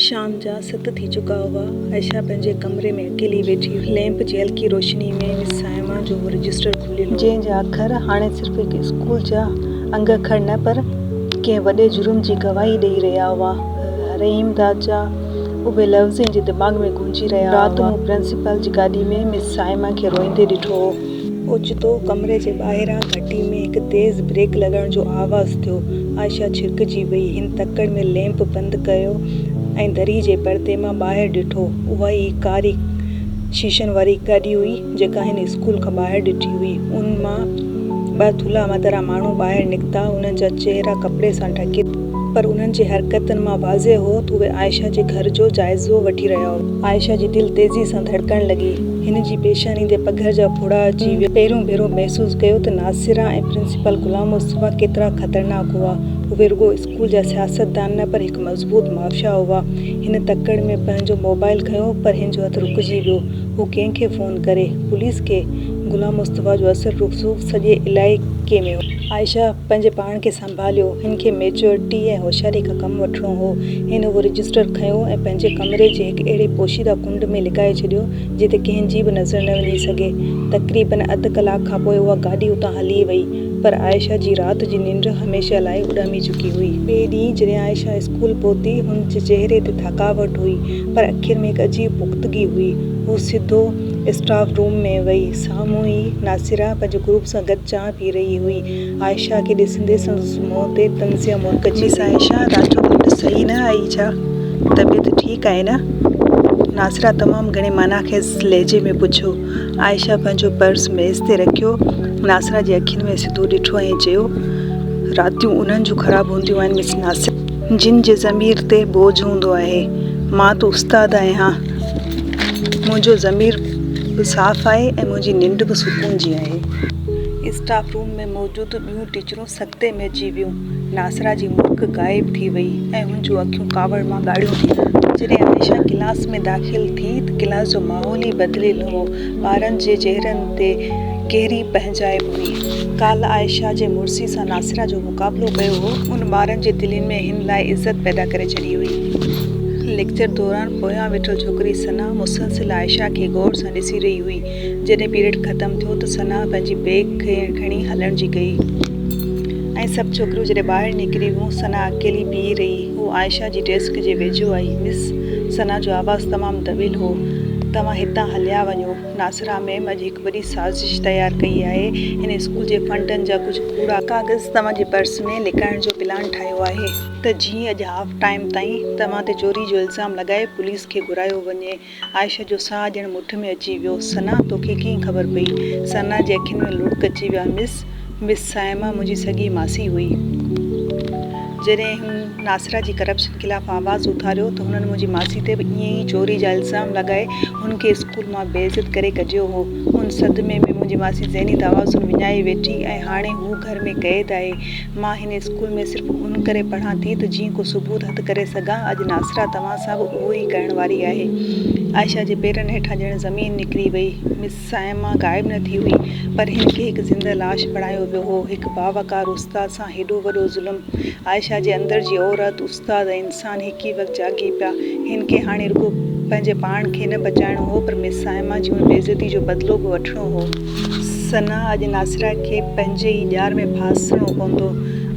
شام جا ست ٿي چڪا هئا. عائشه پنهنجي ڪمري ۾ اڪيلي ويٺي هئي. ليمپ جي هلڪي روشني ۾ مس صائمه جو اهو رجسٽر کليل هو. جنهن جا اکر هاڻي صرف هڪ اسڪول جا انگ اکر نه پر ڪنهن وڏي جرم جي گواهي ڏئي رهيا هئا. رحيم داد جا اهي لفظ هن جي دماغ ۾ گونجي رهيا هئا. رات مون پرنسپال جي گاڏي ۾ مس صائمه کي روئيندي ڏٺو هو. اوچتو ڪمري جي ٻاهران گهٽي ۾ هڪ تيز بريڪ لڳڻ جو آواز ٿيو. عائشه ڇرڪجي وئي. هن تڪڙ ۾ ليمپ بند ڪيو ۽ دري جي پردي مان ٻاهر ڏٺو. اها ئي ڪاري شيشن واري گاڏي هئي، جيڪا هن اسڪول کان ٻاهر ڏٺي هئي. ان مان ٻه ٿلها متارا ماڻهو ٻاهر نڪتا. انهن جا چهرا ڪپڙي سان ڍڪيل. پر انهن جي حرڪتن مان واضح هو ته اهي عائشه جي گهر جو جائزو وٺي رهيا هئا. عائشه جي دل تيزي سان ڌڙڪڻ لڳي. هن جي پيشاني تي پگهر جا ڦڙا اچي ويا. پهريون ڀيرو محسوس ڪيو ته ناصره ۽ پرنسپال غلام مصطفيٰ ڪيترا خطرناڪ هئا. اهي رڳو اسڪول جا سياستدان نه پر هڪ مضبوط مافيا هئا. هن تڪڙ ۾ پنهنجو موبائل کنيو پر هن جو هٿ رڪجي ويو. هو ڪنهن کي فون ڪري؟ پوليس کي؟ غلام مصطفيٰ جو اثر رسوخ سڄي علائقي ۾ هو. عائشه پنهنجي پاڻ کي سنڀاليو. هن کي ميچوئرٽي ۽ هوشياري کان ڪم وٺڻو هو. هن اهو رجسٽر کنيو ۽ پنهنجي ڪمري جي هڪ اهڙي پوشيده ڪنڊ ۾ لڪائي ڇڏيو، جتي ڪنهن جي به نظر نه وڃي سگهي. تقريباً اڌ ڪلاڪ کان پوء اها گاڏي اتان هلي وئي، پر عائشه جي رات جي ننڊ هميشه لاء اڏامي چڪي هئي. ٻئي ڏينهن جڏهن عائشه اسڪول پهتي، هن جي چهري تي ٿڪاوٽ هئي، پر اکين ۾ هڪ عجيب پختگي هئي. هوء سڌو اسٽاف روم ۾ وئي. سامهون ئي ناصره پنهنجي گروپ سان گڏ چانهه پي رهي هئي. عائشه کي ڏسندي سندس منهن تي طنزيه مرڪ اچي وئي. عائشه رات جو ننڊ صحيح نه آئي ڇا؟ طبيعت ٺيڪ آهي نه؟ ناصره تمام گهڻي معنيٰ خيز لهجي ۾ پڇيو. عائشه پنهنجو پرس ميز تي رکيو، ناصره جي اکين ۾ سڌو ڏٺو ۽ چيو، راتيون انهن جون خراب هونديون آهن مس ناصره. جن جي ضمير تي بوجهه هوندو آهي. مان ته استاد آهيان. منهنجو ضمير به صاف آهي ۽ منهنجي ننڊ به سڪون جي آهي. اسٽاف روم ۾ موجود ٻيون ٽيچرون سڪتي ۾ اچي ويون. ناصره جي مرڪ غائب ٿي وئي ۽ هن جون اکيون ڪاوڙ مان ڳاڙهيون ٿي ويون. جڏهن عائشه ڪلاس ۾ داخل ٿي ته ڪلاس جو ماحول ئي بدليل هو. ٻارن جي چهرن تي گهري پنهنجائپ هئي. ڪالهه عائشه جي مڙسي سان ناصره جو مقابلو ڪيو هو، ان ٻارن جي دلين ۾ هن لاء عزت پيدا ڪري ڇڏي هئي. ليڪچر دوران پويان ويٺل ڇوڪري ثنا مسلسل عائشه کي غور سان ڏسي رهي هئي. جڏهن پيريڊ ختم ٿيو ته ثنا پنهنجي بيگ کڻي هلڻ جي ڪئي ۽ سڀ ڇوڪريون جڏهن ٻاهر نڪري ويون ثنا اڪيلي بيهي رهي. هوء عائشه جي ڊيسڪ جي ويجهو آئي. مس! ثنا جو آواز تمام دٻيل هو. توهان هتان هليا وڃو. ناصره ميم اڄ هڪ وڏي سازش تيار ڪئي آهي. هن اسڪول جي فنڊن جا ڪجهه ڪوڙا ڪاغذ توهان جي پرس ۾ لڪائڻ جو پلان ٺاهيو آهي ته جيئن اڄ هاف ٽائيم تائين توهان تي چوري جو الزام لڳائي پوليس کي گهرايو وڃي. عائشه جو ساهه ڄڻ مٺ ۾ اچي ويو. ثنا، توکي ڪيئن خبر پئي؟ ثنا جي اکين ۾ لڙڪ اچي ويا. مس، مس صائمه منهنجي سڳي ماسي هئي. جڏهن هن ناصره جي ڪرپشن خلاف آواز اٿاريو ته هنن منهنجي ماسي تي به ائين ئي چوري جا الزام لڳائي هن کي اسڪول مان بي عزت ڪري ڪڍيو هو. ان صدمي ۾ منهنجي ماسي ذهني توازن وڃائي ويٺي ۽ هاڻي هوء گهر ۾ قيد آهي. مان هن اسڪول ۾ صرف ان ڪري پڙهان ٿي ته جيئن ڪو ثبوت هٿ ڪري سگهان. اڄ ناصره توهان سان به اهو ئي ڪرڻ واري آهي. عائشه جي پيرن هيٺان ڄڻ زمين نڪري وئي. مس صائمه غائب نه ٿي هئي، پر هن کي هڪ زنده لاش بڻايو ويو هو. هڪ باوقار استاد سان هيڏو وڏو ظلم. عائشه جي اندر جي عورت، استاد ۽ انسان هڪ ئي وقت جاڳي پيا. هن کي هاڻي رڳو پنهنجي پاڻ کي نه بچائڻو هو، پر مس صائمه جي ان بيعزتي جو بدلو به وٺڻو هو. ثنا اڄ ناصره کي پنهنجي ئي ڄار ۾ ڦاسڻو پوندو.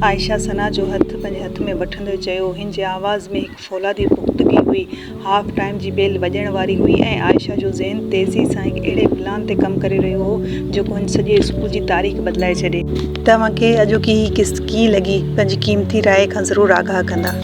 عائشه ثنا جو هٿ پنهنجي هٿ ۾ وٺندي چيو. هن جي آواز ۾ هڪ فولادي پختگي هئي. هاف ٽائيم جي بيل وڄڻ واري هئي ۽ عائشه جو ذهن تيزي سان هڪ اهڙي پلان تي ڪم ڪري رهيو هو، جيڪو هن سڄي اسڪول جي تاريخ بدلائي ڇڏي. توهان کي اڄوڪي هي قسط ڪيئن لڳي؟ پنهنجي قيمتي راء کان ضرور آگاهه ڪندا.